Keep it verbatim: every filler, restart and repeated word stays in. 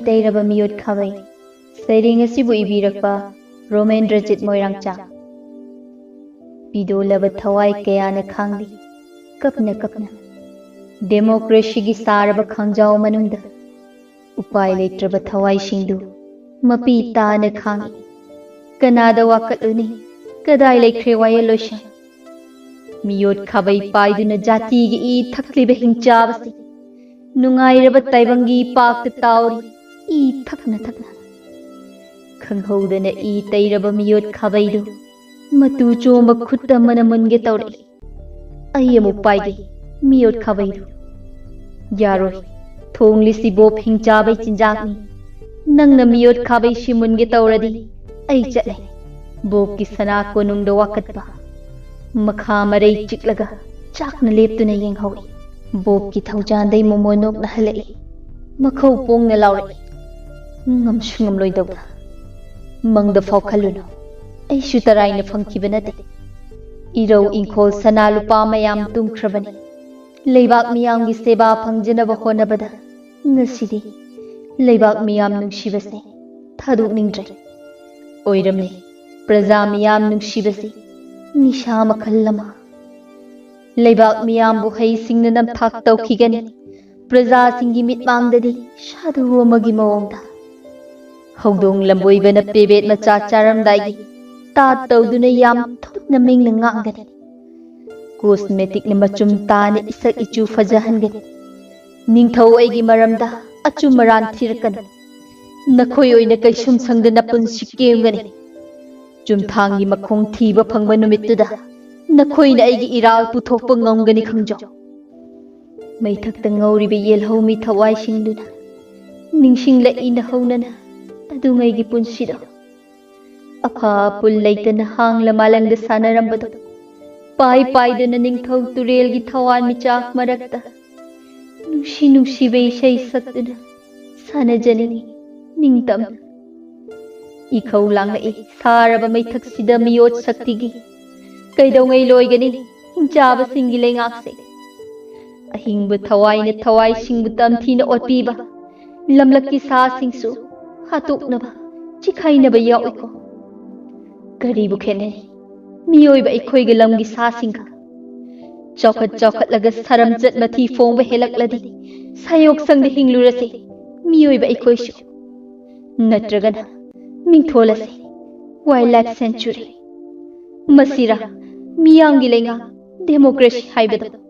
ꯇꯩꯔꯕ ꯃꯤꯑꯣꯠ ꯈꯥꯕꯩ꯫ ꯁꯩꯔꯦꯡ ꯑꯁꯤꯕꯨ ꯏꯕꯤꯔꯛꯄ ꯔꯣꯃꯦꯟꯗ꯭ꯔꯖꯤꯠ ꯃꯣꯏꯔꯥꯡꯆꯥ꯫ ꯄꯤꯗꯣꯂꯕ ꯊꯋꯥꯏ ꯀꯌꯥꯅ ꯈꯥꯡꯂꯤ, ꯀꯞꯅ ꯀꯞꯅ꯫ ꯗꯦꯃꯣꯀ꯭ꯔꯦꯁꯤꯒꯤ ꯁꯥꯔꯕ ꯈꯥꯡꯖꯥꯎ ꯃꯅꯨꯡꯗ ꯎꯄꯥꯏ ꯂꯩꯇ꯭ꯔꯕ ꯊꯋꯥꯏꯁꯤꯡꯗꯨ ꯃꯄꯤ ꯇꯥꯅ ꯈꯥꯡꯏ꯫ ꯀꯅꯥꯗ ꯋꯥꯀꯠꯂꯨꯅꯤ? ꯀꯗꯥꯏ ꯂꯩꯈ꯭ꯔꯦ ꯋꯥꯌꯦꯜ ꯂꯣꯏꯁꯪ? ꯃꯤꯑꯣꯠ ꯈꯥꯕꯩ ꯄꯥꯏꯗꯨꯅ ꯖꯥꯇꯤꯒꯤ ꯏ ꯊꯛꯂꯤꯕ ꯍꯤꯡꯆꯥꯕꯁꯤ ꯅꯨꯡꯉꯥꯏꯔꯕ ꯇꯥꯏꯕꯪꯒꯤ ꯏꯄꯥꯛꯇ ꯇꯥꯎꯔꯤ, ꯏ ꯊꯛꯅ ꯊꯛꯅ꯫ ꯈꯪꯍꯧꯗꯅ ꯏ ꯇꯩꯔꯕ ꯃꯤꯑꯣꯠ ꯈꯥꯕꯩꯗꯨ ꯃꯇꯨ ꯆꯣꯝꯕ ꯈꯨꯠ ꯑꯃꯅ ꯃꯨꯟꯒꯦ ꯇꯧꯔꯛꯏ꯫ ꯑꯩ ꯑꯃꯨꯛ ꯄꯥꯏꯒꯦ, ꯃꯤꯑꯣꯠ ꯈꯥꯕꯩꯗꯨ꯫ ꯌꯥꯔꯣꯏ, ꯊꯣꯡꯂꯤꯁꯤ ꯕꯣꯞ ꯍꯤꯡꯆꯥꯕꯩ ꯆꯤꯟꯖꯥꯛꯅꯤ꯫ ꯅꯪꯅ ꯃꯤꯑꯣꯠ ꯈꯥꯕꯩꯁꯤ ꯃꯨꯟꯒꯦ ꯇꯧꯔꯗꯤ ꯑꯩ ꯆꯠꯂꯦ꯫ ꯕꯣꯞꯀꯤ ꯁꯅꯥ ꯀꯣꯅꯨꯡꯗ ꯋꯥꯀꯠꯄ꯫ ꯃꯈꯥ ꯃꯔꯩ ꯆꯤꯛꯂꯒ ꯆꯥꯛꯅ ꯂꯦꯞꯇꯨꯅ ꯌꯦꯡꯍꯧꯏ꯫ ꯕꯣꯞꯀꯤ ꯊꯧꯖꯥꯟꯗꯩ ꯃꯣꯃꯣꯟ ꯅꯣꯛꯅ ꯍꯜꯂꯛꯏ꯫ ꯃꯈꯧ ꯄꯣꯡꯅ ꯂꯥꯎꯔꯛꯏ꯫ ꯉꯝꯁꯨ ꯉꯝꯂꯣꯏꯗꯧꯗ꯫ ꯃꯪꯗ ꯐꯥꯎ ꯈꯜꯂꯨꯅꯨ꯫ ꯑꯩꯁꯨ ꯇꯔꯥꯏꯅ ꯐꯪꯈꯤꯕ ꯅꯠꯇꯦ꯫ ꯏꯔꯧ ꯏꯪꯈꯣꯜ ꯁꯅꯥ ꯂꯨꯄꯥ ꯃꯌꯥꯝ ꯇꯨꯡꯈ꯭ꯔꯕꯅꯤ꯫ ꯂꯩꯕꯥꯛ ꯃꯤꯌꯥꯝꯒꯤ ꯁꯦꯕꯥ ꯐꯪꯖꯅꯕ ꯍꯣꯠꯅꯕꯗ ꯉꯁꯤꯗꯤ ꯂꯩꯕꯥꯛ ꯃꯤꯌꯥꯝ ꯅꯨꯡꯁꯤꯕꯁꯦ ꯊꯥꯗꯣꯛꯅꯤꯡꯗ꯭ꯔꯦ꯫ ꯑꯣꯏꯔꯝꯂꯦ, ꯄ꯭ꯔꯖꯥ ꯃꯤꯌꯥꯝ ꯅꯨꯡꯁꯤꯕꯁꯤ ꯅꯤꯁꯥ ꯃꯈꯜ ꯑꯃ꯫ ꯂꯩꯕꯥꯛ ꯃꯤꯌꯥꯝꯕꯨ ꯍꯩꯁꯤꯡꯅ ꯅꯝꯊꯥꯛ ꯇꯧꯈꯤꯒꯅꯤ꯫ ꯄ꯭ꯔꯖꯥꯁꯤꯡꯒꯤ ꯃꯤꯠꯃꯥꯡꯗꯗꯤ ꯁꯥꯙꯨ ꯑꯃꯒꯤ ꯃꯑꯣꯡꯗ꯫ ꯍꯧꯗꯣꯡ ꯂꯝꯕꯣꯏꯕꯅ ꯄꯦꯕꯦꯠ ꯃꯆꯥ ꯆꯥꯔꯝꯗꯥꯏꯒꯤ ꯇꯥꯠ ꯇꯧꯗꯨꯅ ꯌꯥꯝ ꯊꯨꯅ ꯃꯤꯡꯅ ꯉꯥꯡꯒꯅꯤ꯫ ꯀꯣꯁꯃꯦꯇꯤꯛꯅ ꯃꯆꯨꯝ ꯇꯥꯅ ꯏꯁꯛ ꯏꯆꯨ ꯐꯖꯍꯟꯒꯅꯤ꯫ ꯅꯤꯡꯊꯧ ꯑꯩꯒꯤ ꯃꯔꯝꯗ ꯑꯆꯨꯝ ꯑꯔꯥꯟ ꯊꯤꯔꯛꯀꯅꯨ꯫ ꯅꯈꯣꯏ ꯑꯣꯏꯅ ꯀꯩꯁꯨꯝ ꯁꯪꯗꯅ ꯄꯨꯟꯁꯤ ꯀꯦꯝꯒꯅꯤ꯫ ꯆꯨꯝꯊꯥꯡꯒꯤ ꯃꯈꯣꯡ ꯊꯤꯕ ꯐꯪꯕ ꯅꯨꯃꯤꯠꯇꯨꯗ ꯅꯈꯣꯏꯅ ꯑꯩꯒꯤ ꯏꯔꯥꯜ ꯄꯨꯊꯣꯛꯄ ꯉꯝꯒꯅꯤ ꯈꯪꯖꯧ꯫ ꯃꯩꯊꯛꯇ ꯉꯧꯔꯤꯕ ꯌꯦꯜꯍꯧꯃꯤ ꯊꯋꯥꯏꯁꯤꯡꯗꯨꯅ ꯅꯤꯡꯁꯤꯡꯂꯛꯏ ꯅꯍꯧꯅꯅ ꯑꯗꯨꯉꯩꯒꯤ ꯄꯨꯟꯁꯤꯗꯣ꯫ ꯑꯐ ꯑꯄꯨꯜ ꯂꯩꯇꯅ ꯍꯥꯡꯂ ꯃꯥꯂꯪꯗ ꯁꯥꯟꯅꯔꯝꯕꯗꯣ꯫ ꯄꯥꯏ ꯄꯥꯏꯗꯨꯅ ꯅꯤꯡꯊꯧ ꯇꯨꯔꯦꯜꯒꯤ ꯊꯋꯥꯟ ꯃꯤꯆꯥꯛ ꯃꯔꯛꯇ ꯅꯨꯡꯁꯤ ꯅꯨꯡꯁꯤꯕ ꯏꯁꯩ ꯁꯛꯇꯨꯅ ꯁꯥꯟꯅꯖꯅꯤꯡꯏ ꯅꯤꯡꯇꯝꯅ꯫ ꯏꯈꯧ ꯂꯥꯡꯂꯛꯏ ꯁꯥꯔꯕ ꯃꯩꯊꯛꯁꯤꯗ ꯃꯤꯑꯣꯠ ꯁꯛꯇꯤꯒꯤ꯫ ꯀꯩꯗꯧꯉꯩ ꯂꯣꯏꯒꯅꯤ ꯍꯤꯡꯆꯥꯕꯁꯤꯡꯒꯤ ꯂꯩꯉꯥꯛꯁꯦ? ꯑꯍꯤꯡꯕ ꯊꯋꯥꯏꯅ ꯊꯋꯥꯏꯁꯤꯡꯕꯨ ꯇꯝꯊꯤꯅ ꯑꯣꯠꯄꯤꯕ꯫ ꯂꯝꯂꯛꯀꯤ ꯁꯥꯁꯤꯡꯁꯨ ꯍꯥꯠꯇꯣꯛꯅꯕ, ꯆꯤꯈꯥꯏꯅꯕ ꯌꯥꯎꯏꯀꯣ꯫ ꯀꯔꯤꯕꯨ ꯈꯦꯠꯅꯩ ꯃꯤꯑꯣꯏꯕ ꯑꯩꯈꯣꯏꯒ ꯂꯝꯒꯤ ꯁꯥꯁꯤꯡꯒ? ꯆꯥꯎꯈꯠ ꯆꯥꯎꯈꯠꯂꯒ ꯁꯥꯔꯝꯆꯠ ꯃꯊꯤ ꯐꯣꯡꯕ ꯍꯦꯜꯂꯛꯂꯗꯤ ꯁꯥꯌꯣꯛꯁꯪꯗ ꯍꯤꯡꯂꯨꯔꯁꯦ ꯃꯤꯑꯣꯏꯕ ꯑꯩꯈꯣꯏꯁꯨ꯫ ꯅꯠꯇ꯭ꯔꯒꯅ ꯃꯤꯡꯊꯣꯜ ꯑꯁꯤ Wildlife Sanctuary, ꯃꯁꯤꯔꯥ ꯃꯤꯌꯥꯝꯒꯤ ꯂꯩꯉꯥꯛ, democracy ꯍꯥꯏꯕꯗꯣ?